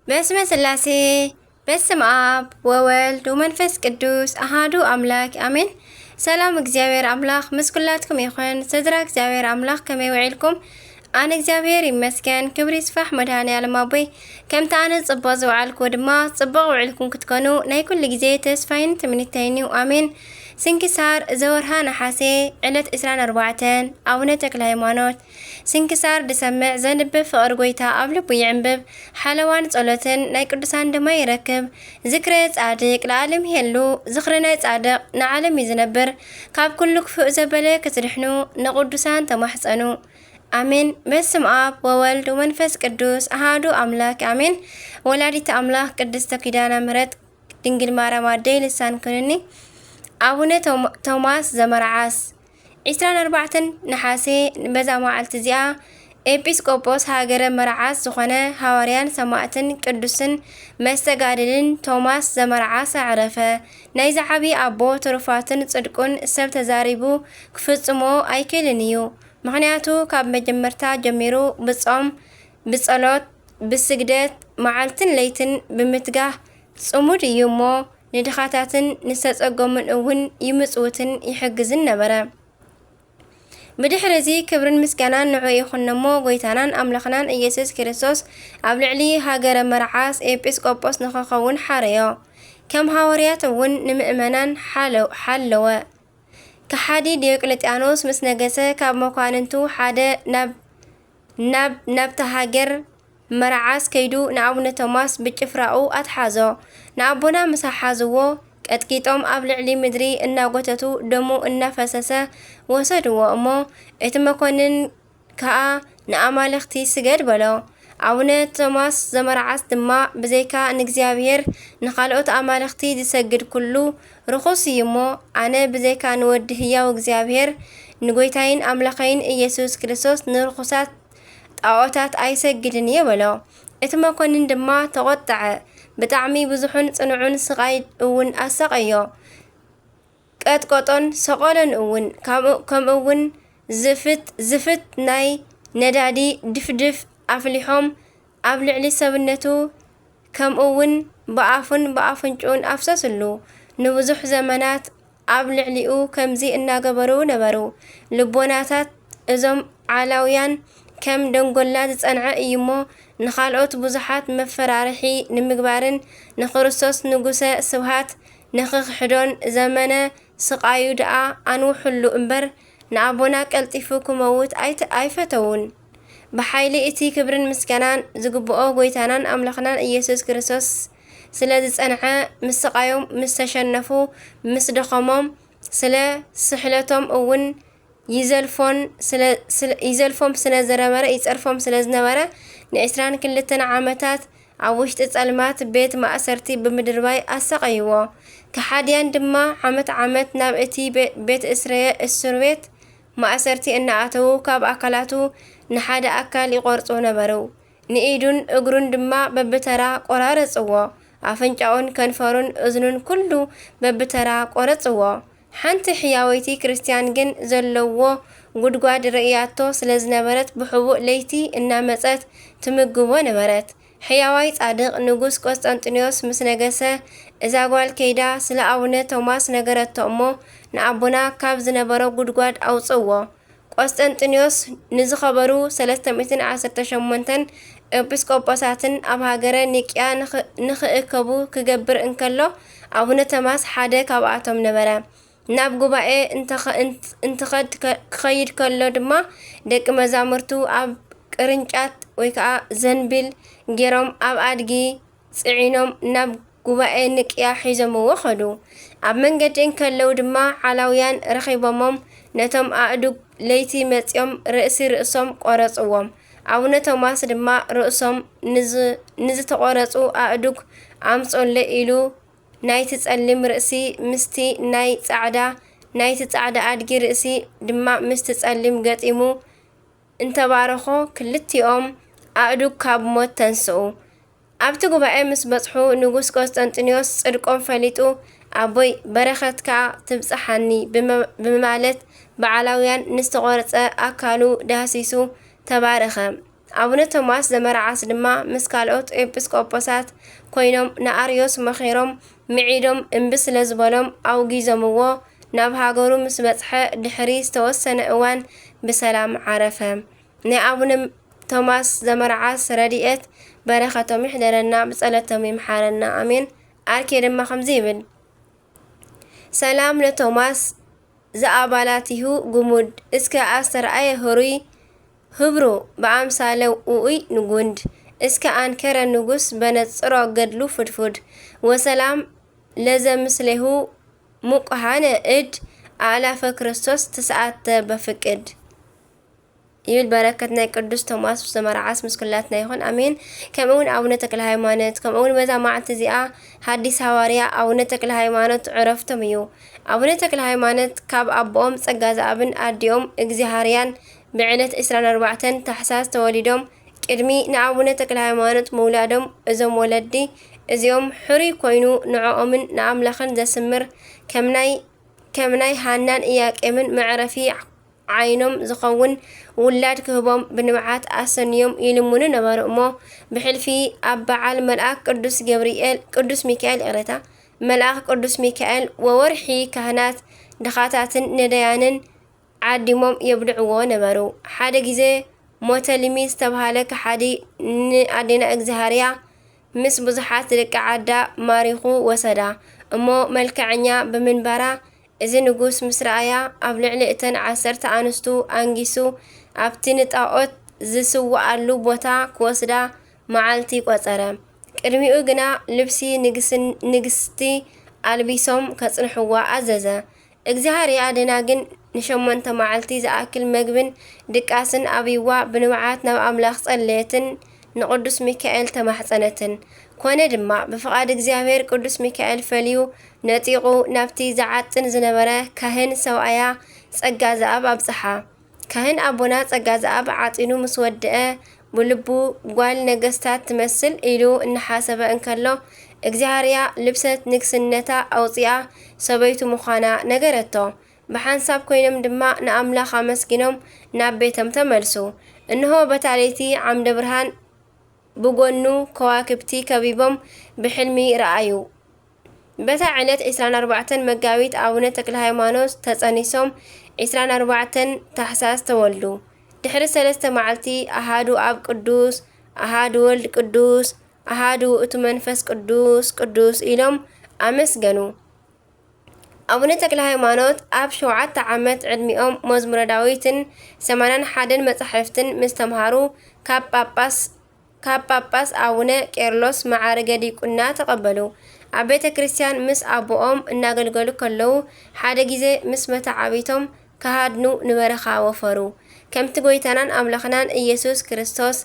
በስመ ስላሴ፣ በስም ኣብ ወወልድ ወመንፈስ ቅዱስ ኣሃዱ ኣምላክ ኣሜን። ሰላም እግዚኣብሔር ኣምላክ ምስ ኩላትኩም ይኹን። ስድራ እግዚኣብሔር ኣምላክ ከመይ ውዒልኩም? ኣነ እግዚኣብሔር ይመስገን፣ ክብሪ ይስፋሕ መድኃኔ ዓለም ኣቦይ። ከምቲ ኣነ ጽቡቕ ዝውዓልኩ ድማ ጽቡቕ ውዒልኩም ክትኮኑ ናይ ኩሉ ግዜ ተስፋይን ትምኒተይን እዩ። ኣሜን። ስንክሳር ዘወርሃ ነሓሴ ዕለት ዕስራን ኣርባዕተን ኣቡነ ተክለ ሃይማኖት። ስንክሳር ድሰምዕ ዘንብብ ፍቕሪ ጎይታ ኣብ ልቡ ይዕንብብ። ሓለዋን ጸሎትን ናይ ቅዱሳን ድማ ይረክብ። ዝክረ ጻድቅ ለዓለም ይሄሉ። ዝኽሪ ናይ ጻድቕ ንዓለም እዩ ዝነብር። ካብ ኩሉ ክፉእ ዘበለ ክትድሕኑ ንቅዱሳን ተማሕጸኑ። ኣሜን። በስም ኣብ ወወልድ ወመንፈስ ቅዱስ ኣሃዱ ኣምላክ ኣሜን። ወላዲተ ኣምላክ ቅድስተ ኪዳነ ምሕረት ድንግል ማርያም ኣደይ ልሳን ኩንኒ። ኣቡነ ቶም-፣ ቶማስ ዘመርዓስ። ዕስራን ኣርባዕተን ነሓሴ በዛ መዓልቲ እዚኣ ኤጲስቆጶስ ሃገረ መርዓስ ዝኾነ ሃዋርያን ሰማዕትን ቅዱስን መስተጋድልን ቶማስ ዘመርዓስ ኣዕረፈ። ናይዚ ዓቢ ኣቦ ትሩፋትን ጽድቁን ሰብ ተዛሪቡ ክፍጽሞ ኣይክእልን እዩ። ምኽንያቱ ካብ መጀመርታ ጀሚሩ ብጾም፣ ብጸሎት፣ ብስግደት፣ መዓልትን ለይትን ብምትጋህ ጽሙድ እዩ እሞ፣ ንድኻታትን ንዝተጸገሙን እውን ይምጽውትን ይሕግዝን ነበረ። ብድሕሪ እዚ ክብርን ምስጋናን ንዑ ይኹን እሞ፣ ጎይታናን ኣምላኽናን ኢየሱስ ክርስቶስ ኣብ ልዕሊ ሃገረ መርዓስ ኤጲስቆጶስ ንኽኸውን ሓረዮ። ከም ሃዋርያት እውን ንምእመናን ሓለ-፣ ሓለወ። ከሓዲ ዲዮቅልጥያኖስ ምስ ነገሰ፣ ካብ መኳንንቱ ሓደ ናብ፣ ናብ፣ ናብታ ሃገር መርዓስ ከይዱ ንኣቡነ ቶማስ ብጭፍራኡ ኣትሓዞ። ንኣቦና ምስ ኣሓዝዎ፣ ቀጥቂጦም ኣብ ልዕሊ ምድሪ እናጎተቱ ደሙ እናፈሰሰ ወሰድዎ እሞ፣ እቲ መኮንን ከኣ ንኣማልኽቲ ስገድ በሎ። ኣቡነ ቶማስ ዘመርዓስ ድማ፣ ብዘይካ ንእግዚኣብሔር ንኻልኦት ኣማልኽቲ ዝሰግድ ኩሉ ርኹስ እዩ እሞ፣ ኣነ ብዘይካ ንወዲ ህያው እግዚኣብሔር ንጎይታይን ኣምላኸይን ኢየሱስ ክርስቶስ ንርኹሳት ጣዖታት ኣይሰግድን እየ በሎ። እቲ መኮንን ድማ ተቖጥዐ። ብጣዕሚ ብዙሕን ጽኑዕን ስቓይ እውን ኣሳቐዮ። ቀጥቀጦን ሰቐሎን እውን፣ ከምኡ፣ ከምኡ እውን ዝፍት፣ ዝፍት ናይ ነዳዲ ድፍድፍ ኣፍሊሖም ኣብ ልዕሊ ሰብነቱ፣ ከምኡ እውን ብኣፉን ብኣፍንጭኡን ኣፍሰስሉ። ንብዙሕ ዘመናት ኣብ ልዕሊኡ ከምዚ እናገበሩ ነበሩ። ልቦናታት እዞም ዓላውያን ከም ደንጎላ ዝጸንዐ እዩ እሞ፣ ንኻልኦት ብዙሓት መፈራርሒ ንምግባርን ንክርስቶስ ንጉሰ ስብሃት ንኽኽሕዶን ዘመነ ስቓዩ ደኣ ኣንውሑሉ እምበር፣ ንኣቦና ቀልጢፉ ክመውት ኣይተ-፣ ኣይፈተውን። ብሓይሊ እቲ ክብርን ምስጋናን ዝግብኦ ጎይታናን ኣምላኽናን ኢየሱስ ክርስቶስ ስለ ዝጸንዐ፣ ምስ ስቓዮም ምስ ተሸነፉ፣ ምስ ደኸሞም፣ ስለ ስሕለቶም እውን ይዘልፎን ስለ፣ ስለ፣ ይዘልፎም ስለ ዝነበረ፣ ይጸርፎም ስለ ዝነበረ፣ ንዕስራን ክልተን ዓመታት ኣብ ውሽጢ ጸልማት ቤት ማእሰርቲ ብምድርባይ ኣሳቐይዎ። ከሓድያን ድማ ዓመት ዓመት ናብ እቲ ቤ-፣ ቤት እስረ-፣ እስር ቤት ማእሰርቲ እናኣተዉ ካብ ኣካላቱ ንሓደ ኣካል ይቖርጹ ነበሩ። ንኢዱን እግሩን ድማ በብተራ ቆራረጽዎ። ኣፍንጫኡን ከንፈሩን እዝኑን ኩሉ በብተራ ቆረጽዎ። ሓንቲ ሕያወይቲ ክርስትያን ግን ዘለዎ ጉድጓድ ርእያቶ ስለ ዝነበረት፣ ብሕቡእ ለይቲ እናመጸት ትምግቦ ነበረት። ሕያዋይ ጻድቕ ንጉስ ቆስጠንጢኖስ ምስ ነገሰ፣ እዛ ጓል ከይዳ ስለ ኣቡነ ቶማስ ነገረቶ እሞ፣ ንኣቦና ካብ ዝነበሮ ጉድጓድ ኣውጽእዎ። ቆስጠንጢኖስ ንዝኸበሩ ሰለስተ ሚእትን ዓሰርተ ሸሞንተን ኤጲስቆጶሳትን ኣብ ሃገረ ኒቅያ ንኽ-፣ ንኽእከቡ ክገብር እንከሎ፣ ኣቡነ ቶማስ ሓደ ካብኣቶም ነበረ። ናብ ጉባኤ እንተኸ-፣ እንት-፣ እንትኸድ ከ-፣ ክኸይድ ከሎ ድማ፣ ደቂ መዛሙርቱ ኣብ ቅርንጫት ወይ ከዓ ዘንቢል ገይሮም ኣብ ኣድጊ ጽዒኖም ናብ ጉባኤ ኒቅያ ሒዞምዎ ኸዱ። ኣብ መንገዲ እንከለዉ ድማ ዓላውያን ረኺቦሞም፣ ነቶም ኣእዱግ ለይቲ መጺኦም ርእሲ ርእሶም ቆረጽዎም። ኣቡነ ቶማስ ድማ ርእሶም ንዝ-፣ ንዝተቖረጹ ኣእዱግ ኣምጾለይ ኢሉ፣ ናይቲ ጸሊም ርእሲ ምስቲ ናይ ጻዕዳ፣ ናይቲ ጻዕዳ ኣድጊ ርእሲ ድማ ምስቲ ጸሊም ገጢሙ እንተባረኾ፣ ክልቲኦም ኣእዱግ ካብ ሞት ተንስኡ። ኣብቲ ጉባኤ ምስ በጽሑ፣ ንጉስ ቆስጠንጢኖስ ጽድቆም ፈሊጡ፣ ኣቦይ፣ በረኸትካ ትብጽሓኒ ብመ-፣ ብማለት ብዓላውያን ንዝተቖርጸ ኣካሉ ዳህሲሱ ተባረኸ። ኣቡነ ቶማስ ዘመርዓስ ድማ ምስ ካልኦት ኤጲስቆጶሳት ኮይኖም ንኣርዮስ መኺሮም ምዒዶም እምቢ ስለ ዝበሎም ኣውጊዞምዎ። ናብ ሃገሩ ምስ በጽሐ ድሕሪ ዝተወሰነ እዋን ብሰላም ዓረፈ። ናይ ኣቡነ ቶማስ ዘመርዓስ ረድኤት በረኸቶም ይሕደረና፣ ብጸሎቶም ይምሓረና፣ ኣሜን። ኣርኬ ድማ ከምዚ ይብል፣ ሰላም ለቶማስ ዘኣባላቲሁ ግሙድ፣ እስከ ኣስተርኣየ ህሩይ ህብሩ ብኣምሳለ ውኡይ ንጉንድ፣ እስከ ኣንከረ ንጉስ በነጽሮ ገድሉ ፍድፉድ፣ ወሰላም ለዘምስሌሁ ሙቁሃነ እድ ኣእላፈ ክርስቶስ ትስኣተ በፍቅድ። ይብል። በረከት ናይ ቅዱስ ቶማስ ዘመርዓስ ምስ ኩላትና ይኹን፣ ኣሜን። ከምኡ እውን ኣቡነ ተክለ ሃይማኖት፣ ከምኡ እውን በዛ መዓልቲ እዚኣ ሓዲስ ሃዋርያ ኣቡነ ተክለ ሃይማኖት ዕረፍቶም እዩ። ኣቡነ ተክለ ሃይማኖት ካብ ኣቦኦም ጸጋ ዘኣብን ኣዲኦም እግዚኣብሃርያን ብዕለት ዕስራን ኣርባዕተን ታሕሳስ ተወሊዶም። ቅድሚ ንኣቡነ ተክለ ሃይማኖት ምውላዶም እዞም ወለዲ እዚኦም ሕሩይ ኮይኑ ንዕኦምን ንኣምላኽን ዘስምር ከም ናይ ከም ናይ ሃናን ኢያቄምን መዕረፊ ዓይኖም ዝኸውን ውላድ ክህቦም ብንብዓት ኣሰንዮም ይልምኑ ነበሩ እሞ፣ ብሕልፊ ኣብ በዓል መልኣክ ቅዱስ ገብርኤል፣ ቅዱስ ሚካኤል፣ ይቕሬታ፣ መልኣክ ቅዱስ ሚካኤል ወወርሒ ካህናት ድኻታትን ነዳያንን ዓዲሞም የብልዕዎ ነበሩ። ሓደ ግዜ ሞተሊሚ ዝተብሃለ ከሓዲ ንኣዴና እግዚኣብሃርያ ምስ ብዙሓት ደቂ ዓዳ ማሪኹ ወሰዳ። እሞ መልክዐኛ ብምንባራ እዚ ንጉስ ምስ ረኣያ ኣብ ልዕሊ እተን ዓሰርተ ኣንስቱ ኣንጊሱ ኣብቲ ንጣኦት ዝስውኣሉ ቦታ ክወስዳ መዓልቲ ቆጸረ። ቅድሚኡ ግና ልብሲ ንግስን-፣ ንግስቲ ኣልቢሶም ከጽንሕዋ ኣዘዘ። እግዚኣብሔር ኣዴና ግን ንሸሞንተ መዓልቲ ዝኣክል መግብን ድቃስን ኣብይዋ ብንብዓት ናብ ኣምላኽ ጸለየትን ንቅዱስ ሚካኤል ተማሕጸነትን። ኮነ ድማ ብፍቓድ እግዚኣብሔር ቅዱስ ሚካኤል ፈልዩ ነጢቑ ናብቲ ዝዓጥን ዝነበረ ካህን ሰብኣያ ጸጋ ዘኣብ ኣብጽሓ። ካህን ኣቦና ጸጋ ዘኣብ ዓጢኑ ምስ ወድአ ብልቡ ጓል ነገስታት ትመስል ኢሉ እናሓሰበ እንከሎ እግዚኣብርያ ልብሰት ንግስነታ ኣውፂኣ ሰበይቱ ምዃና ነገረቶ። ብሓንሳብ ኮይኖም ድማ ንኣምላኽ ኣመስጊኖም ናብ ቤቶም ተመልሱ። እንሆ በታ ለይቲ ዓምደ ብርሃን ብጎኑ ከዋክብቲ ከቢቦም ብሕልሚ ረኣዩ። በታ ዕለት ዕስራን ኣርባዕተን መጋቢት ኣቡነ ተክለ ሃይማኖት ተጸኒሶም ዕስራን ኣርባዕተን ታሕሳስ ተወልዱ። ድሕሪ ሰለስተ መዓልቲ ኣሃዱ ኣብ ቅዱስ፣ ኣሃዱ ወልድ ቅዱስ፣ ኣሃዱ ውእቱ መንፈስ ቅዱስ ቅዱስ ኢሎም ኣመስገኑ። ኣቡነ ተክለ ሃይማኖት ኣብ ሸውዓተ ዓመት ዕድሚኦም መዝሙረ ዳዊትን ሰማንያን ሓደን መጻሕፍትን ምስ ተምሃሩ ካብ ጳጳስ ካብ ጳጳስ ኣቡነ ቄርሎስ መዓርገ ዲቁና ተቐበሉ። ኣብ ቤተ ክርስቲያን ምስ ኣቦኦም እናገልገሉ ከለዉ ሓደ ግዜ ምስ መተዓቢቶም ክሃድኑ ንበረኻ ወፈሩ። ከምቲ ጐይታናን ኣምላኽናን ኢየሱስ ክርስቶስ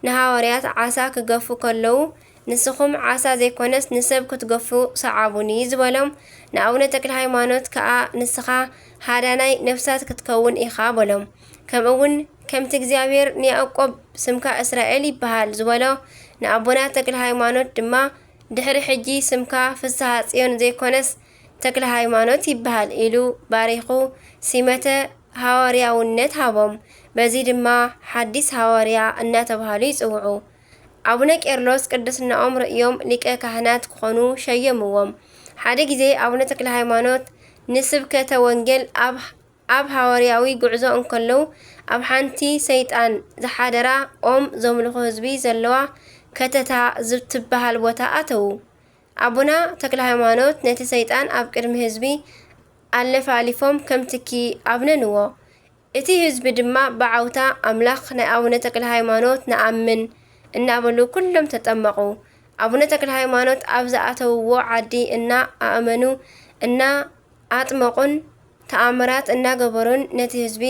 ንሃዋርያት ዓሳ ክገፉ ከለዉ ንስኹም ዓሳ ዘይኮነስ ንሰብ ክትገፉ ሰዓቡኒ ዝበሎም ንኣቡነ ተክለ ሃይማኖት ከኣ ንስኻ ሃዳናይ ነፍሳት ክትከውን ኢኻ በሎም። ከምኡ እውን ከምቲ እግዚኣብሔር ንያዕቆብ ስምካ እስራኤል ይበሃል ዝበሎ ንኣቦና ተክለ ሃይማኖት ድማ ድሕሪ ሕጂ ስምካ ፍስሃ ጽዮን ዘይኮነስ ተክለ ሃይማኖት ይበሃል ኢሉ ባሪኹ ሲመተ ሃዋርያውነት ሃቦም። በዚ ድማ ሓዲስ ሃዋርያ እናተባህሉ ይጽውዑ። ኣቡነ ቄርሎስ ቅድስናኦም ርእዮም ሊቀ ካህናት ክኾኑ ሸየምዎም። ሓደ ግዜ ኣቡነ ተክለ ሃይማኖት ንስብከተ ወንጌል ኣብ ኣብ ሃዋርያዊ ጉዕዞ እንከለዉ ኣብ ሓንቲ ሰይጣን ዝሓደራ ኦም ዘምልኹ ህዝቢ ዘለዋ ከተታ ዝትበሃል ቦታ ኣተዉ። ኣቡና ተክለ ሃይማኖት ነቲ ሰይጣን ኣብ ቅድሚ ህዝቢ ኣለፋሊፎም ከም ትኪ ኣብነንዎ። እቲ ህዝቢ ድማ ብዓውታ ኣምላኽ ናይ ኣቡነ ተክለ ሃይማኖት ንኣምን እናበሉ ኩሎም ተጠመቑ። ኣቡነ ተክለ ሃይማኖት ኣብ ዝኣተውዎ ዓዲ እና ኣእመኑ እና ኣጥመቑን ተኣምራት እናገበሩን ነቲ ህዝቢ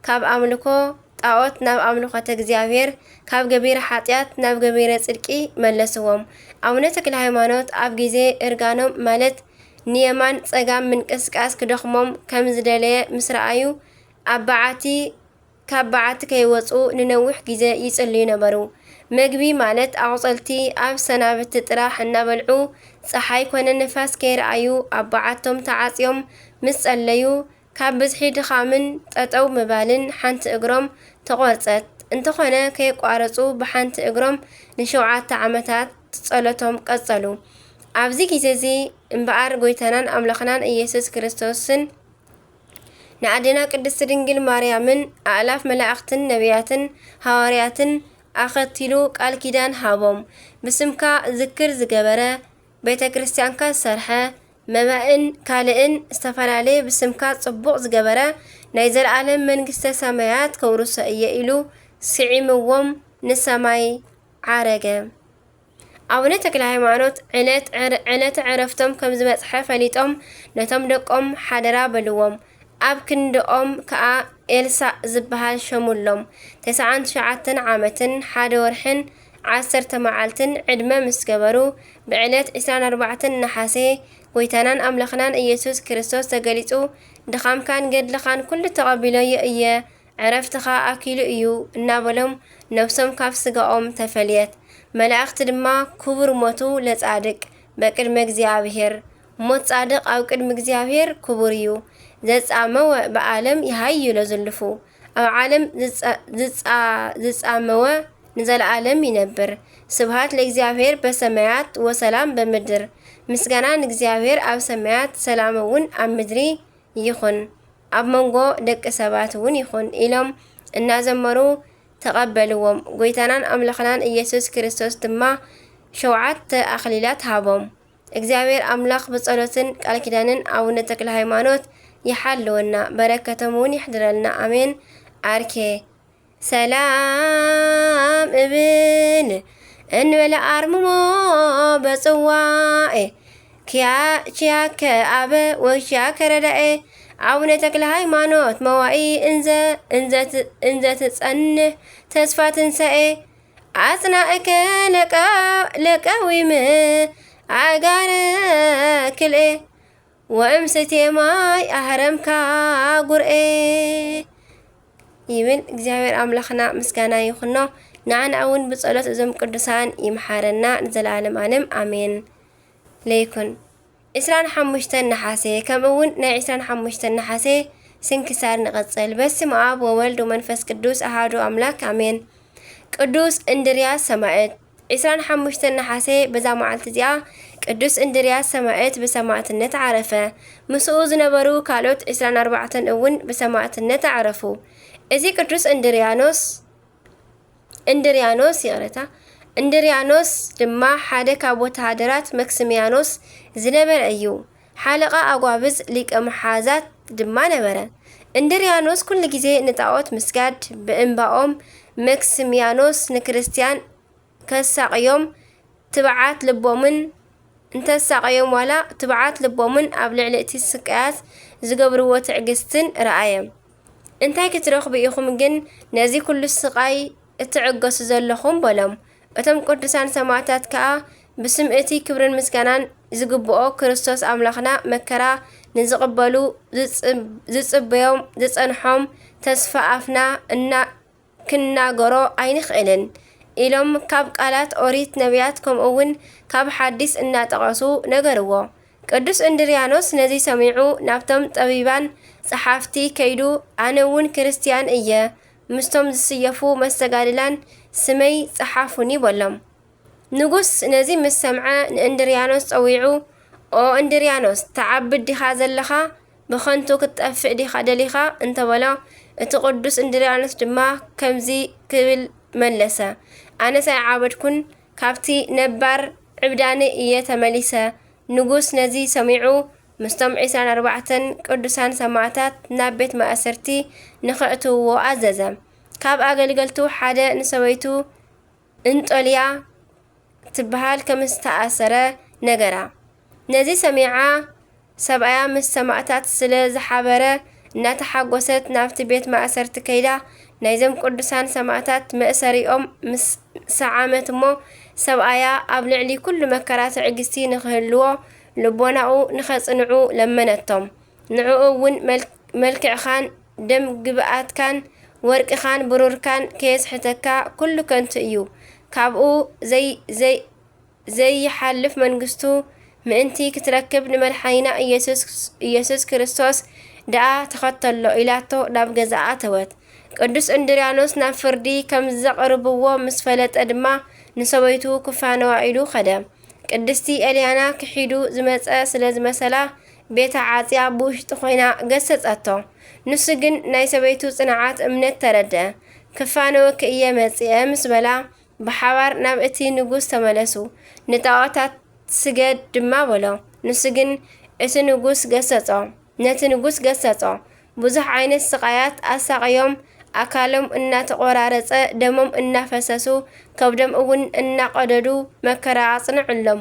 ካብ ኣምልኮ ጣዖት ናብ ኣምልኮተ እግዚኣብሔር፣ ካብ ገቢረ ሓጢኣት ናብ ገቢረ ጽድቂ መለስዎም። ኣቡነ ተክለ ሃይማኖት ኣብ ግዜ እርጋኖም ማለት ንየማን ጸጋም ምንቅስቃስ ክደኽሞም ከም ዝደለየ ምስ ረኣዩ ኣብ በዓቲ ካብ በዓቲ ከይወጹ ንነዊሕ ግዜ ይጽልዩ ነበሩ። መግቢ ማለት ኣቑጸልቲ ኣብ ሰናብቲ ጥራሕ እናበልዑ ጸሓይ ኮነ ንፋስ ከይረኣዩ ኣብ በዓቶም ተዓጽዮም ምስ ጸለዩ ካብ ብዝሒ ድኻምን ጠጠው ምባልን ሓንቲ እግሮም ተቖርጸት። እንተኾነ ከየቋረጹ ብሓንቲ እግሮም ንሸውዓተ ዓመታት ጸሎቶም ቀጸሉ። ኣብዚ ግዜ እዚ እምበኣር ጎይታናን ኣምላኽናን ኢየሱስ ክርስቶስን ንኣዴና ቅድስቲ ድንግል ማርያምን ኣእላፍ መላእኽትን ነቢያትን ሃዋርያትን ኣኸቲሉ ቃል ኪዳን ሃቦም። ብስምካ ዝክር ዝገበረ፣ ቤተ ክርስቲያንካ ዝሰርሐ፣ መባእን ካልእን ዝተፈላለየ ብስምካ ጽቡቕ ዝገበረ ናይ ዘለኣለም መንግስተ ሰማያት ከውርሶ እየ ኢሉ ስዒምዎም ንሰማይ ዓረገ። ኣቡነ ተክለ ሃይማኖት ዕለት ዕረ-፣ ዕለተ ዕረፍቶም ከም ዝበጽሐ ፈሊጦም ነቶም ደቆም ሓደራ በልዎም። ኣብ ክንድኦም ከኣ ኤልሳእ ዝበሃል ሸሙሎም። ተስዓን ትሽዓተን ዓመትን ሓደ ወርሕን ዓሰርተ መዓልትን ዕድመ ምስ ገበሩ፣ ብዕለት ዕስራን ኣርባዕተን ነሓሴ ጎይታናን ኣምላኽናን ኢየሱስ ክርስቶስ ተገሊጹ፣ "ድኻምካን ገድልኻን ኩሉ ተቐቢለዮ እየ፣ ዕረፍትኻ ኣኪሉ እዩ" እናበሎም ነብሶም ካብ ስጋኦም ተፈልየት። መላእኽቲ ድማ፣ "ክቡር ሞቱ ለጻድቅ በቅድመ እግዚኣብሔር፣ ሞት ጻድቅ ኣብ ቅድሚ እግዚኣብሔር ክቡር እዩ፣ ዘጻመወ ብዓለም ይሃዩ ለዝልፉ፣ ኣብ ዓለም ዝጻ-፣ ዝጻ-፣ ዝጻመወ ንዘለዓለም ይነብር፣ ስብሃት ለእግዚኣብሔር በሰማያት ወሰላም በምድር፣ ምስጋና ንእግዚኣብሔር ኣብ ሰማያት፣ ሰላም እውን ኣብ ምድሪ ይኹን፣ ኣብ መንጎ ደቂ ሰባት እውን ይኹን" ኢሎም እናዘመሩ ተቐበልዎም። ጎይታናን ኣምላኽናን ኢየሱስ ክርስቶስ ድማ ሸውዓተ ኣኽሊላት ሃቦም። እግዚኣብሔር ኣምላኽ ብጸሎትን ቃል ኪዳንን ኣቡነ ተክለ ሃይማኖት ይሓልወና፣ በረከቶም እውን ይሕድረልና። ኣሜን። ኣርኬ ሰላም እብል እንበለ ኣርምሞ በጽዋኤ ኪያ-፣ ኪያከ ኣበ ወኪያከ ረዳኤ ኣቡነ ተክለ ሃይማኖት መዋኢ እንዘ፣ እንዘ ት-፣ እንዘ ትጸንህ ተስፋ ትንሳኤ ኣጽናእከ ለቀ-፣ ለቀዊም ኣእጋረ ክልኤ ወእምስቴ ማይ ኣህረምካ ጉርኤ ይብል። እግዚኣብሔር ኣምላኽና ምስጋና ይኹኖ። ንዓና እውን ብጸሎት እዞም ቅዱሳን ይምሓረና ንዘለዓለም ዓለም ኣሜን። ለይኩን ዕስራን ሓሙሽተን ነሓሴ፣ ከምኡ እውን ናይ ዕስራን ሓሙሽተን ነሓሴ ስንክሳር ንቐጽል። በስመ ኣብ ወወልድ ወመንፈስ ቅዱስ ኣሃዱ ኣምላክ ኣሜን። ቅዱስ እንድርያስ ሰማዕት። ዕስራን ሓሙሽተን ነሓሴ፣ በዛ መዓልቲ እዚኣ ቅዱስ እንድርያስ ሰማዕት ብሰማዕትነት ዓረፈ። ምስኡ ዝነበሩ ካልኦት ዕስራን ኣርባዕተን እውን ብሰማዕትነት ኣዕረፉ። እዚ ቅዱስ እንድርያኖስ፣ እንድርያኖስ፣ ይቕረታ፣ እንድርያኖስ ድማ ሓደ ካብ ወተሃደራት መክስምያኖስ ዝነበረ እዩ። ሓለቓ ኣጓብዝ ሊቀ መሓዛት ድማ ነበረ። እንድርያኖስ ኩሉ ግዜ ንጣዖት ምስጋድ፣ ብእምባኦም መክስምያኖስ ንክርስትያን ከሳቕዮም ትብዓት ልቦምን እንተሳቐዮም ዋላ ትብዓት ልቦምን ኣብ ልዕሊ እቲ ስቃያት ዝገብርዎ ትዕግስትን ረኣየ። "እንታይ ክትረኽቡ ኢኹም ግን ነዚ ኩሉ ስቓይ እትዕገሱ ዘለኹም?" በሎም። እቶም ቅዱሳን ሰማዕታት ከኣ፣ "ብስም እቲ ክብርን ምስጋናን ዝግብኦ ክርስቶስ ኣምላኽና መከራ ንዝቕበሉ ዝጽ-፣ ዝጽበዮም ዝጸንሖም ተስፋ ኣፍና እና-፣ ክንናገሮ ኣይንኽእልን" ኢሎም ካብ ቃላት ኦሪት ነቢያት ከምኡ እውን ካብ ሓዲስ እናጠቐሱ ነገርዎ። ቅዱስ እንድርያኖስ ነዚ ሰሚዑ ናብቶም ጠቢባን ጸሓፍቲ ከይዱ፣ "ኣነ እውን ክርስትያን እየ፣ ምስቶም ዝስየፉ መስተጋድላን ስመይ ጸሓፉኒ" በሎም። ንጉስ ነዚ ምስ ሰምዐ ንእንድርያኖስ ጸዊዑ፣ "ኦ እንድርያኖስ፣ ትዓብድ ዲኻ ዘለኻ? ብኸንቱ ክትጠፍእ ዲኻ ደሊኻ?" እንተበሎ፣ እቲ ቅዱስ እንድርያኖስ ድማ ከምዚ ክብል መለሰ፣ "ኣነስ ኣይዓበድኩን፣ ካብቲ ነባር ዕብዳነይ እየ ተመሊሰ።" ንጉስ ነዚ ሰሚዑ፣ ምስቶም ዕስራን ኣርባዕተን ቅዱሳን ሰማዕታት ናብ ቤት ማእሰርቲ ንኸእትውዎ ኣዘዘ። ካብ ኣገልገልቱ ሓደ ንሰበይቱ እንጦልያ ትበሃል ከም ዝተኣሰረ ነገራ። ነዚ ሰሚዓ፣ ሰብኣያ ምስ ሰማዕታት ስለ ዝሓበረ፣ እናተሓጎሰት ናብቲ ቤት ማእሰርቲ ከይዳ፣ ናይዞም ቅዱሳን ሰማዕታት መእሰሪኦም ምስ ሰዓመት እሞ፣ ሰብኣያ ኣብ ልዕሊ ኩሉ መከራ ትዕግስቲ ንኽህልዎ፣ ልቦናኡ ንኸጽንዑ ለመነቶም። ንዕኡ እውን መል-፣ "መልክዕኻን ደም ግብኣትካን ወርቅኻን ብሩርካን ከየስሕተካ፣ ኩሉ ከንቱ እዩ። ካብኡ ዘይ-፣ ዘይ-፣ ዘይሓልፍ መንግስቱ ምእንቲ ክትረክብ ንመድሓኒና ኢየሱስ፣ ኢየሱስ ክርስቶስ ደኣ ተኸተሎ" ኢላቶ ናብ ገዛኣ ኣተወት። ቅዱስ እንድርያኖስ ናብ ፍርዲ ከም ዘቕርብዎ ምስ ፈለጠ ድማ ንሰበይቱ ክፋነዋ ኢሉ ኸደ። ቅድስቲ ኤልያና ክሒዱ ዝመጸ ስለ ዝመሰላ ቤታ ዓጽያ ብውሽጢ ኮይና ገሰጸቶ። ንሱ ግን ናይ ሰበይቱ ጽንዓት እምነት ተረድአ። ክፋነወኪ እየ መጺአ ምስ በላ ብሓባር ናብ እቲ ንጉስ ተመለሱ። ንጣዖታት ስገድ ድማ በሎ። ንሱ ግን እቲ ንጉስ ገሰጾ። ነቲ ንጉስ ገሰጾ። ብዙሕ ዓይነት ስቓያት ኣሳቕዮም፣ ኣካሎም እናተቖራረጸ፣ ደሞም እናፈሰሱ፣ ከብዶም እውን እናቐደዱ መከራ ኣጽንዕሎም።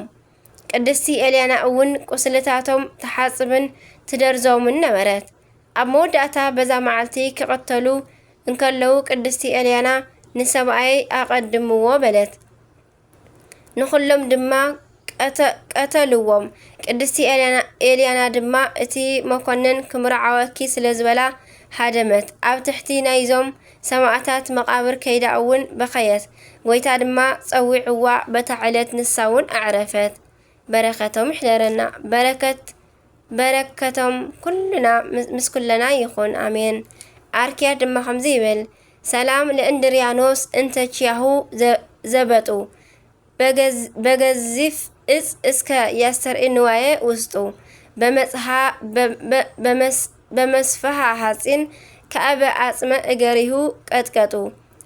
ቅድስቲ ኤልያና እውን ቁስልታቶም ትሓጽብን ትደርዞምን ነበረት። ኣብ መወዳእታ በዛ መዓልቲ ክቕተሉ እንከለዉ ቅድስቲ ኤልያና ንሰብኣየይ ኣቐድምዎ በለት። ንኹሎም ድማ ቀተ-፣ ቀተልዎም። ቅድስቲ ኤልያና፣ ኤልያና ድማ እቲ መኮንን ክምርዓወኪ ስለ ዝበላ ሃደመት። ኣብ ትሕቲ ናይዞም ሰማእታት መቓብር ከይዳ እውን በኸየት። ጎይታ ድማ ጸዊዕዋ፣ በታ ዕለት ንሳ እውን ኣዕረፈት። በረከቶም ይሕደረና። በረከት፣ በረከቶም ኩልና ምስ፣ ምስ ኩለና ይኹን። ኣሜን። ኣርኪያ ድማ ከምዚ ይብል፣ ሰላም ለእንድርያኖስ እንተ ቺያሁ ዘ-፣ ዘበጡ፣ በገዝ-፣ በገዚፍ እጽ እስከ ያስተርኢ ንዋየ ውስጡ፣ በመጽሃ፣ በ-፣ በ-፣ በመስ-፣ በመስፈሃ ሐጺን ከአበ አጽመ እገሪሁ ቀጥቀጡ፣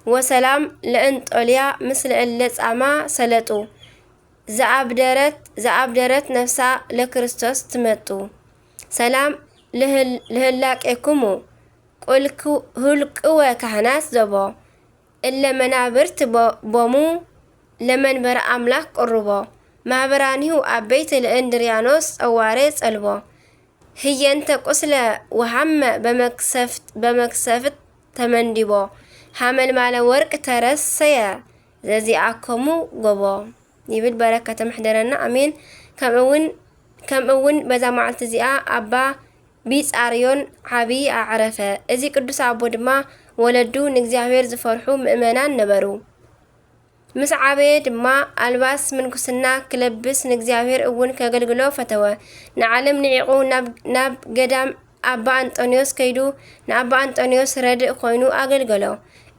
ወሰላም ለእንጦልያ ምስለ እለ ጻማ ሰለጡ፣ ዘአብደረት፣ ዘአብደረት ነፍሳ ለክርስቶስ ትመጡ። ሰላም ለህል-፣ ለህላቄኩሙ፣ ቁልኩ-፣ ሁልቅወ ካህናት ዘቦ፣ እለ መናብርት ቦ-፣ ቦሙ ለመንበረ አምላክ ቅሩቦ፣ ማህበራኒሁ አበይት ለእንድርያኖስ ጸዋሬ ጸልቦ፣ ህየንተ ቁስለ ወሃመ በመክሰፍት፣ በመክሰፍት ተመንዲቦ፣ ሃመልማለ ወርቅ ተረሰየ ዘዚአኮሙ ጎቦ። ይብል። በረከተ ምሕደረና፣ ኣሜን። ከምኡ እውን፣ ከምኡ እውን በዛ መዓልቲ እዚኣ ኣባ ቢጻርዮን ዓቢ ኣዕረፈ። እዚ ቅዱስ ኣቦ ድማ ወለዱ ንእግዚኣብሔር ዝፈርሑ ምእመናን ነበሩ። ምስ ዓበየ ድማ ኣልባስ ምንኩስና ክለብስ ንእግዚኣብሔር እውን ከገልግሎ ፈተወ። ንዓለም ንዒቑ ናብ፣ ናብ ገዳም ኣባ ኣንጦንዮስ ከይዱ ንኣባ ኣንጦንዮስ ረድእ ኮይኑ ኣገልገሎ።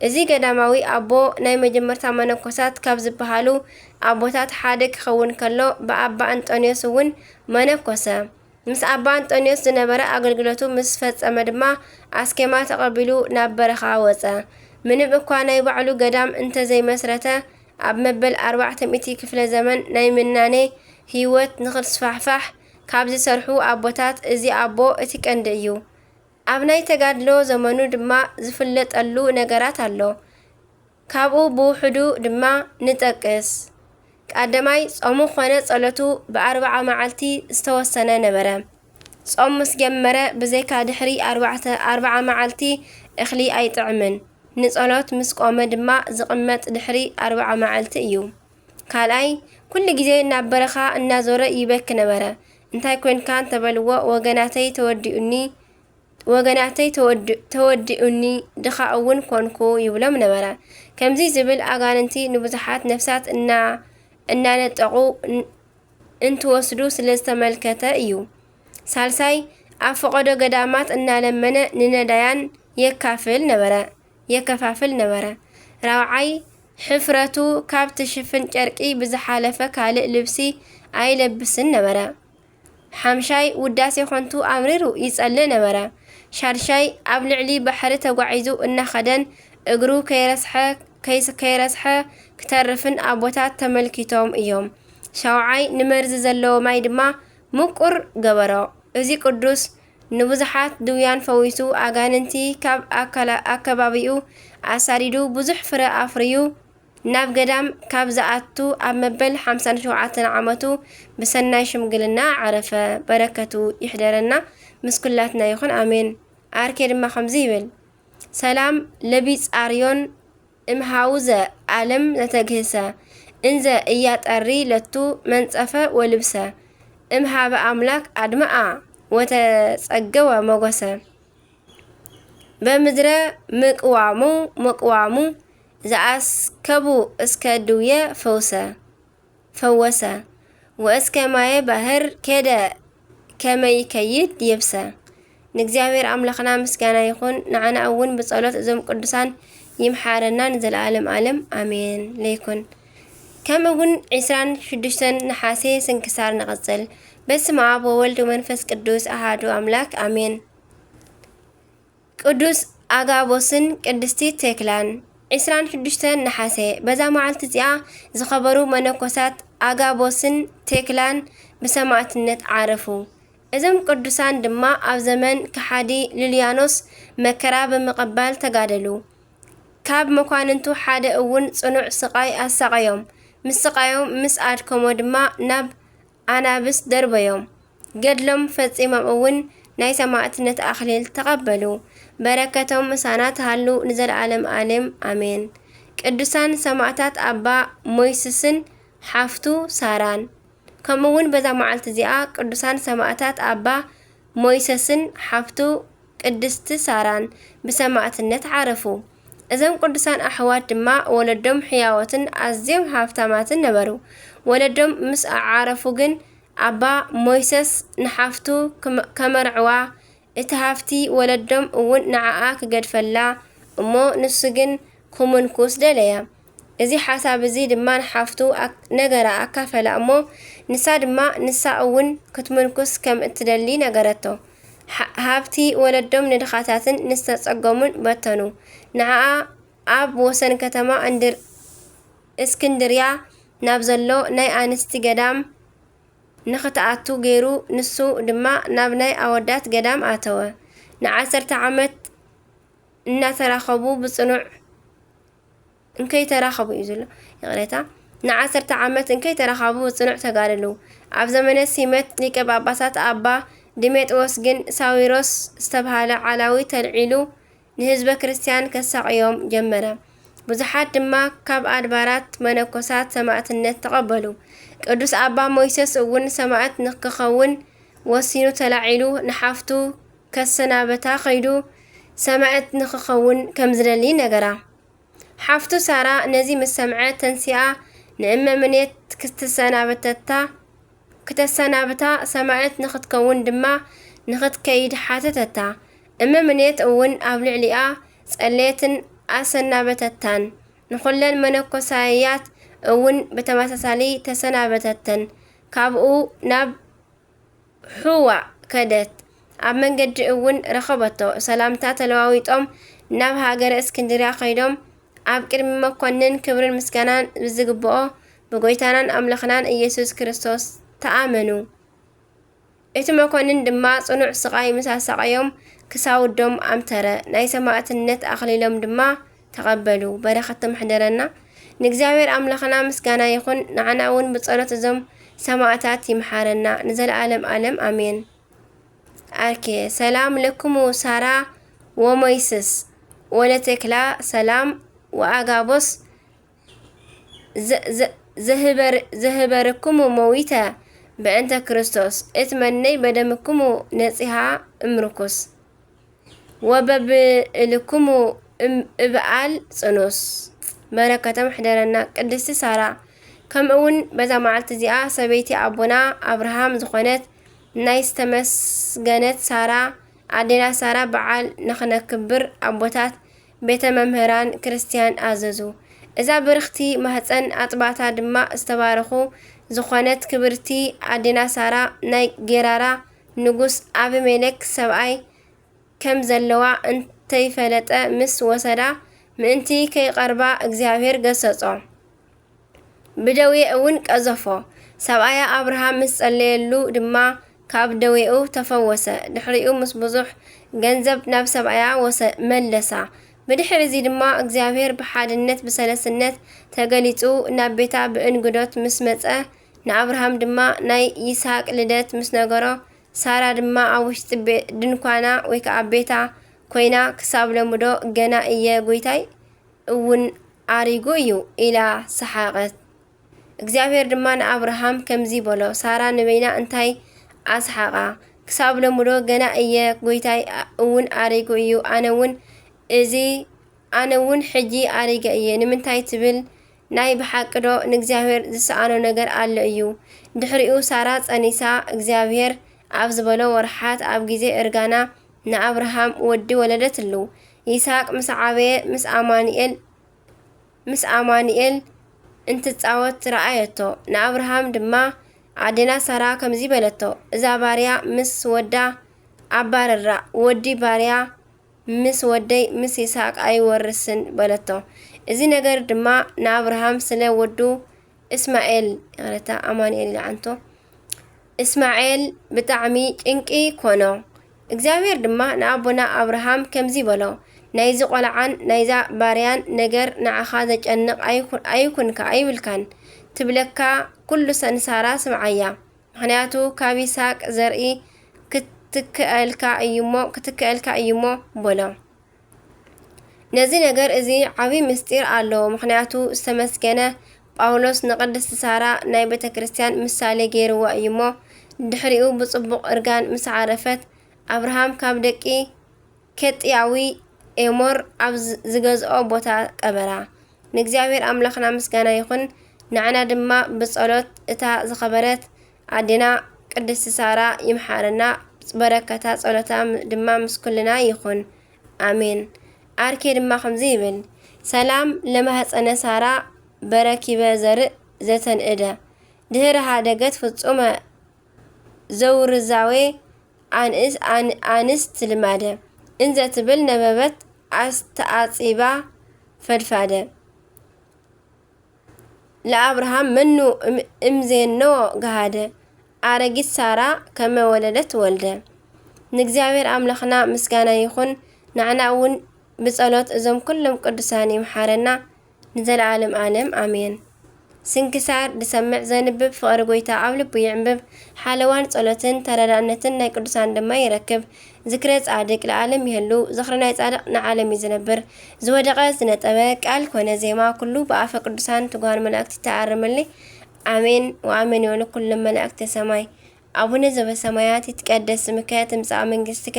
እዚ ገዳማዊ ኣቦ ናይ መጀመርታ መነኮሳት ካብ ዝበሃሉ ኣቦታት ሓደ ክኸውን ከሎ ብኣባ ኣንጦንዮስ እውን መነኮሰ። ምስ ኣባ ኣንጦንዮስ ዝነበረ ኣገልግሎቱ ምስ ፈጸመ ድማ ኣስኬማ ተቐቢሉ ናብ በረኻ ወጸ። ምንም እኳ ናይ ባዕሉ ገዳም እንተዘይመስረተ ኣብ መበል ኣርባዕተ ሚእቲ ክፍለ ዘመን ናይ ምናኔ ህይወት ንኽስፋሕፋሕ ካብ ዝሰርሑ ኣቦታት እዚ ኣቦ እቲ ቀንዲ እዩ። ኣብ ናይ ተጋድሎ ዘመኑ ድማ ዝፍለጠሉ ነገራት ኣሎ። ካብኡ ብውሕዱ ድማ ንጠቅስ። ቀዳማይ ጾሙ ኾነ ጸሎቱ ብኣርብዓ መዓልቲ ዝተወሰነ ነበረ። ጾም ምስ ጀመረ ብዘይካ ድሕሪ ኣርባዕተ፣ ኣርብዓ መዓልቲ እኽሊ ኣይጥዕምን። ንጸሎት ምስ ቆመ ድማ ዝቕመጥ ድሕሪ ኣርብዓ መዓልቲ እዩ። ካልኣይ፣ ኩሉ ግዜ ናብ በረኻ እናዞረ ይበኪ ነበረ። እንታይ ኮንካ እንተበልዎ፣ ወገናተይ ተወዲኡኒ፣ ወገናተይ ተወዲ-፣ ተወዲኡኒ፣ ድኻ እውን ኮንኩ ይብሎም ነበረ። ከምዚ ዝብል ኣጋንንቲ ንብዙሓት ነፍሳት እና-፣ እናነጠቑ ን-፣ እንትወስዱ ስለ ዝተመልከተ እዩ። ሳልሳይ፣ ኣብ ፈቐዶ ገዳማት እናለመነ ንነዳያን የካፍል ነበረ፣ የከፋፍል ነበረ። ራብዓይ፣ ሕፍረቱ ካብ ትሽፍን ጨርቂ ብዝሓለፈ ካልእ ልብሲ ኣይለብስን ነበረ። ሓምሻይ፣ ውዳሴ ኾንቱ ኣምሪሩ ይጸልእ ነበረ። ሻድሻይ፣ ኣብ ልዕሊ ባሕሪ ተጓዒዙ እናኸደን እግሩ ከይረስሐ፣ ከይስ-፣ ከይረስሐ ክተርፍን ኣቦታት ተመልኪቶም እዮም። ሻውዓይ፣ ንመርዚ ዘለዎ ማይ ድማ ምቁር ገበሮ። እዚ ቅዱስ ንብዙሓት ድውያን ፈዊሱ፣ ኣጋንንቲ ካብ ኣካላ-፣ ኣከባቢኡ ኣሳዲዱ፣ ብዙሕ ፍረ ኣፍርዩ፣ ናብ ገዳም ካብ ዝኣቱ ኣብ መበል ሓምሳን ሸውዓተን ዓመቱ ብሰናይ ሽምግልና ዓረፈ። በረከቱ ይሕደረና ምስ ኩላትና ይኹን፣ ኣሜን። ኣርኬ ድማ ከምዚ ይብል፣ ሰላም ለቢጻርዮን እምሃውዘ ዓለም ዘተግህሰ፣ እንዘ እያጠሪ ለቱ መንጸፈ ወልብሰ፣ እምሃበ ኣምላክ ኣድመኣ ወተጸገወ መጎሰ። በምድረ ምቅዋሙ፣ ምቅዋሙ ዘኣስከቡ እስከ ድውየ ፈውሰ፣ ፈወሰ፣ ወእስከ ማየ ባህር ከደ ከመ ይከይድ የብሰ። ንእግዚኣብሔር ኣምላኽና ምስጋና ይኹን። ንዓና እውን ብጸሎት እዞም ቅዱሳን ይምሓረና ንዘለዓለም ዓለም ኣሜን። ለይኩን ከምኡ እውን ዕስራን ሽዱሽተን ነሓሴ ስንክሳር ንቐጽል። በስመ ኣብ ወወልድ ወመንፈስ ቅዱስ ኣሃዱ ኣምላክ ኣሜን። ቅዱስ ኣጋቦስን ቅድስቲ ቴክላን። ዕስራን ሽዱሽተን ነሓሴ፣ በዛ መዓልቲ እዚኣ ዝኸበሩ መነኮሳት ኣጋቦስን ቴክላን ብሰማዕትነት ዓረፉ። እዞም ቅዱሳን ድማ ኣብ ዘመን ከሓዲ ሉልያኖስ መከራ ብምቕባል ተጋደሉ። ካብ መኳንንቱ ሓደ እውን ጽኑዕ ስቓይ ኣሳቐዮም። ምስ ስቓዮም ምስ ኣድከሞ ድማ ናብ ኣናብስ ደርበዮም። ገድሎም ፈጺሞም እውን ናይ ሰማዕትነት ኣኽሊል ተቐበሉ። በረከቶም ምሳና ትሃሉ ንዘለዓለም ዓለም ኣሜን። ቅዱሳን ሰማዕታት ኣባ ሞይስስን ሓፍቱ ሳራን። ከምኡ እውን በዛ መዓልቲ እዚኣ ቅዱሳን ሰማዕታት ኣባ ሞይሰስን ሓፍቱ ቅድስቲ ሳራን ብሰማዕትነት ዓረፉ። እዞም ቅዱሳን ኣሕዋት ድማ ወለዶም ሕያዎትን ኣዝዮም ሃብታማትን ነበሩ። ወለዶም ምስ ዓረፉ ግን ኣባ ሞይሰስ ንሓፍቱ ክመ-፣ ከመርዕዋ፣ እቲ ሃብቲ ወለዶም እውን ንዓኣ ክገድፈላ እሞ ንሱ ግን ክምንኩስ ደለየ። እዚ ሓሳብ እዚ ድማ ንሓፍቱ ኣክ-፣ ነገራ፣ ኣካፈላ እሞ ንሳ ድማ ንሳ እውን ክትምንኩስ ከም እትደሊ ነገረቶ። ሓ-፣ ሃብቲ ወለዶም ንድኻታትን ንዝተጸገሙን በተኑ። ንዓኣ ኣብ ወሰን ከተማ እንድር-፣ እስክንድርያ ናብ ዘሎ ናይ ኣንስቲ ገዳም ንኽትኣቱ ገይሩ፣ ንሱ ድማ ናብ ናይ ኣወዳት ገዳም ኣተወ። ንዓሰርተ ዓመት እናተራኸቡ ብጽኑዕ እንከይተራኸቡ እዩ ዝብሎ፣ ይቕሬታ፣ ንዓሰርተ ዓመት እንከይተራኸቡ ብጽኑዕ ተጋደሉ። ኣብ ዘመነ ሲመት ሊቀ ጳጳሳት ኣባ ዲሜጥዎስ ግን ሳዊሮስ ዝተብሃለ ዓላዊ ተልዒሉ ንህዝበ ክርስቲያን ከሳቕዮም ጀመረ። ብዙሓት ድማ ካብ ኣድባራት መነኮሳት ሰማዕትነት ተቐበሉ። ቅዱስ ኣባ ሞይሰስ እውን ሰማዕት ንክኸውን ወሲኑ ተላዒሉ ንሓፍቱ ከሰናበታ ከይዱ ሰማዕት ንክኸውን ከም ዝደሊ ነገራ። ሓፍቱ ሳራ ነዚ ምስ ሰምዐት ተንሲኣ ንእመ ምኔት ክትሰናበተታ፣ ክተሰናብታ ሰማዕት ንኽትከውን ድማ ንኽትከይድ ሓተተታ። እመ ምኔት እውን ኣብ ልዕሊኣ ጸለየትን ኣሰናበተታን። ንኹለን መነኮሳያት እውን ብተመሳሳሊ ተሰናበተተን። ካብኡ ናብ ሑዋ ከደት። ኣብ መንገዲ እውን ረኸበቶ። ሰላምታ ተለዋዊጦም ናብ ሃገረ እስክንድርያ ከይዶም ኣብ ቅድሚ መኮንን ክብርን ምስጋናን ብዝግብኦ ብጎይታናን ኣምላኽናን ኢየሱስ ክርስቶስ ተኣመኑ። እቲ መኮንን ድማ ጽኑዕ ስቓይ ምስ ኣሳቐዮም ክሳውዶም ኣምተረ። ናይ ሰማዕትነት ኣኽሊሎም ድማ ተቐበሉ። በረኸቶም ሕደረና። ንእግዚኣብሔር ኣምላኽና ምስጋና ይኹን። ንዓና እውን ብጸሎት እዞም ሰማዕታት ይምሓረና ንዘለዓለም ዓለም ኣሜን። ኣርኬ ሰላም ለክሙ ሳራ ወሞይስስ ወለተክላ ሰላም ወኣጋቦስ ዘ-፣ ዘ-፣ ዘህበር-፣ ዘህበርክሙ መዊተ በእንተ ክርስቶስ እትመነይ በደምክሙ ነጺሃ እምርኩስ ወበብእልክሙ እም-፣ እብኣል ጽኑስ። በረከቶም ሕደረና ቅድስቲ ሳራ። ከምኡ እውን በዛ መዓልቲ እዚኣ ሰበይቲ ኣቦና ኣብርሃም ዝኾነት ናይ ዝተመስገነት ሳራ ኣዴና ሳራ በዓል ንኽነክብር ኣቦታት ቤተ መምህራን ክርስቲያን ኣዘዙ። እዛ ብርኽቲ ማህፀን ኣጥባታ ድማ ዝተባረኹ ዝኾነት ክብርቲ ኣዴና ሳራ ናይ ጌራራ ንጉስ ኣቢሜሌክ ሰብኣይ ከም ዘለዋ እንተይፈለጠ ምስ ወሰዳ ምእንቲ ከይቐርባ እግዚኣብሔር ገሰጾ። ብደዌ እውን ቀዘፎ። ሰብኣያ ኣብርሃም ምስ ጸለየሉ ድማ ካብ ደዌኡ ተፈወሰ። ድሕሪኡ ምስ ብዙሕ ገንዘብ ናብ ሰብኣያ ወሰ-፣ መለሳ። ብድሕሪ እዚ ድማ እግዚኣብሔር ብሓድነት ብሰለስነት ተገሊጹ ናብ ቤታ ብእንግዶት ምስ መጸ፣ ንኣብርሃም ድማ ናይ ይስሐቅ ልደት ምስ ነገሮ፣ ሳራ ድማ ኣብ ውሽጢ ቤ-፣ ድንኳና ወይ ከዓ ቤታ ኮይና ክሳብ ለምዶ ገና እየ ጎይታይ እውን ኣሪጉ እዩ ኢላ ሰሓቐት። እግዚኣብሔር ድማ ንኣብርሃም ከምዚ በሎ፣ ሳራ ንበይና እንታይ ኣስሓቓ? ክሳብ ለምዶ ገና እየ፣ ጎይታይ እውን ኣሪጉ እዩ። ኣነ እውን እዚ፣ ኣነ እውን ሕጂ ኣሪገ እየ። ንምንታይ ትብል፣ ናይ ብሓቂ ዶ ንእግዚኣብሔር ዝሰኣኖ ነገር ኣሎ እዩ? ድሕሪኡ ሳራ ጸኒሳ፣ እግዚኣብሔር ኣብ ዝበሎ ወርሓት ኣብ ግዜ እርጋና ንኣብርሃም ወዲ ወለደትሉ። ይስሐቅ ምስ ዓበየ ምስ ኣማኑኤል ምስ ኣማኑኤል እንትጻወት ረኣየቶ። ንኣብርሃም ድማ ኣዴና ሳራ ከምዚ በለቶ፣ "እዛ ባርያ ምስ ወዳ ኣባረራ፣ ወዲ ባርያ ምስ ወደይ ምስ ይስሐቅ ኣይወርስን" በለቶ። እዚ ነገር ድማ ንኣብርሃም ስለ ወዱ እስማኤል፣ ይቕረታ፣ ኣማኑኤል ይልዓንቶ፣ እስማኤል ብጣዕሚ ጭንቂ ኮኖ። እግዚኣብሔር ድማ ንኣቦና ኣብርሃም ከምዚ በሎ፣ "ናይዚ ቆልዓን ናይዛ ባርያን ነገር ንዓኻ ዘጨንቕ ኣይኩ-፣ ኣይኩንካ፣ ኣይብልካን። ትብለካ ኩሉ ሰ-፣ ንሳራ ስምዓያ። ምኽንያቱ ካብ ይስሐቅ ዘርኢ ክትክአልካ እዩሞ፣ ክትክአልካ እዩሞ" በሎ። ነዚ ነገር እዚ ዓቢ ምስጢር ኣለዎ፣ ምኽንያቱ ዝተመስገነ ጳውሎስ ንቅድስቲ ሳራ ናይ ቤተ ክርስቲያን ምሳሌ ገይርዋ እዩሞ፣ ድሕሪኡ ብጽቡቕ እርጋን ምስ ዓረፈት፣ ኣብርሃም ካብ ደቂ ኬጢያዊ ኤሞር ኣብ ዝ-፣ ዝገዝኦ ቦታ ቀበራ። ንእግዚኣብሔር ኣምላኽና ምስጋና ይኹን። ንዓና ድማ ብጸሎት እታ ዝኸበረት ኣዴና ቅድስቲ ሳራ ይምሓረና፣ በረከታ ጸሎታ ም-፣ ድማ ምስ ኩልና ይኹን። ኣሜን። ኣርኬ ድማ ከምዚ ይብል፣ "ሰላም ለማህፀነ ሳራ በረኪበ ዘርእ ዘተንእደ፣ ድህረ ሃደገት ፍጹመ ዘውርዛዌ ኣንእስ-፣ ኣን-፣ ኣንስት ልማደ" እንዘ ትብል ነበበት ኣስተኣጺባ ፈድፋደ። ለኣብርሃም መኑ እም-፣ እምዜኖ ገሃደ፣ ኣረጊት ሳራ ከመ ወለደት ወልደ። ንእግዚኣብሔር ኣምላኽና ምስጋና ይኹን፣ ንዓና እውን ብጸሎት እዞም ኩሎም ቅዱሳን ይምሓረና ንዘለዓለም ዓለም ኣሜን። ስንክሳር ዝሰምዕ ዘንብብ ፍቕሪ ጎይታ ኣብ ልቡ ይዕንብብ፣ ሓለዋን ጸሎትን ተረዳእነትን ናይ ቅዱሳን ድማ ይረክብ። ዝክረ ጻድቅ ለዓለም ይህሉ፣ ዝኽሪ ናይ ጻድቅ ንዓለም እዩ ዝነብር። ዝወደቐ ዝነጠበ፣ ቃል ኮነ ዜማ ኩሉ ብኣፈ ቅዱሳን ትጉሃን መላእክት ይተኣረመለይ። ኣሜን ወኣሜን ይበሉ ኩሎም መላእክተ ሰማይ። ኣቡነ ዘበሰማያት ይትቀደስ ስምከ ትምጻእ መንግስትከ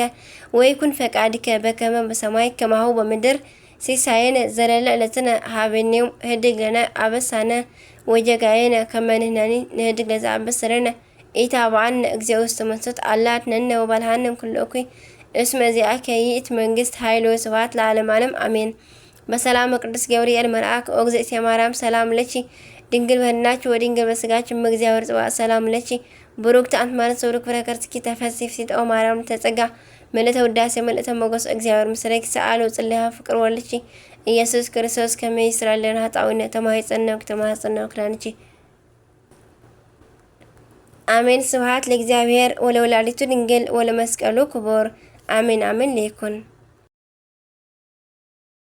ወይኩን ፈቃድከ በከመ በሰማይ ከማሁ በምድር። ሲሳየነ ዘለለ ዕለትነ ሃበነ ዮም ህድግ ለነ ኣበሳነ ወጀጋየነ ከመ ንሕነኒ ንህድግ ለዘኣበሰለነ ኢታብኣነ እግዚኦ ውስተ መንሱት ኣላ አድነነ ወባልሃነ እምኩሉ እኩይ እስመ ዚአከ ይእቲ መንግስት ኃይል ወስብሐት ለዓለመ ዓለም አሜን። በሰላመ ቅዱስ ገብርኤል መልአክ ኦ እግዝእትየ ማርያም ሰላም ለኪ ድንግል በህልናኪ ወድንግል በስጋኪ እመ እግዚአብሔር ጽባኦት ሰላም ለኪ ብሩክቲ አንቲ ማለት ዘውርክ ፍረ ከርስኪ ተፈሲ ፍሲት ኦ ማርያም ተጸጋ ምልእተ ውዳሴ ምልእተ ሞገስ እግዚአብሔር ምስሌኪ ሰአሉ ጽልያ ፍቅር ወልኪ ኢየሱስ ክርስቶስ ከመ ይስራልን ኃጣውነ ተማሂጸነ ተማሂጸነ ክዳንኪ። ኣሜን። ስብሐት ለእግዚኣብሔር ወለወላዲቱ ድንግል ወለመስቀሉ ክቡር። ኣሜን ኣሜን ለይኩን።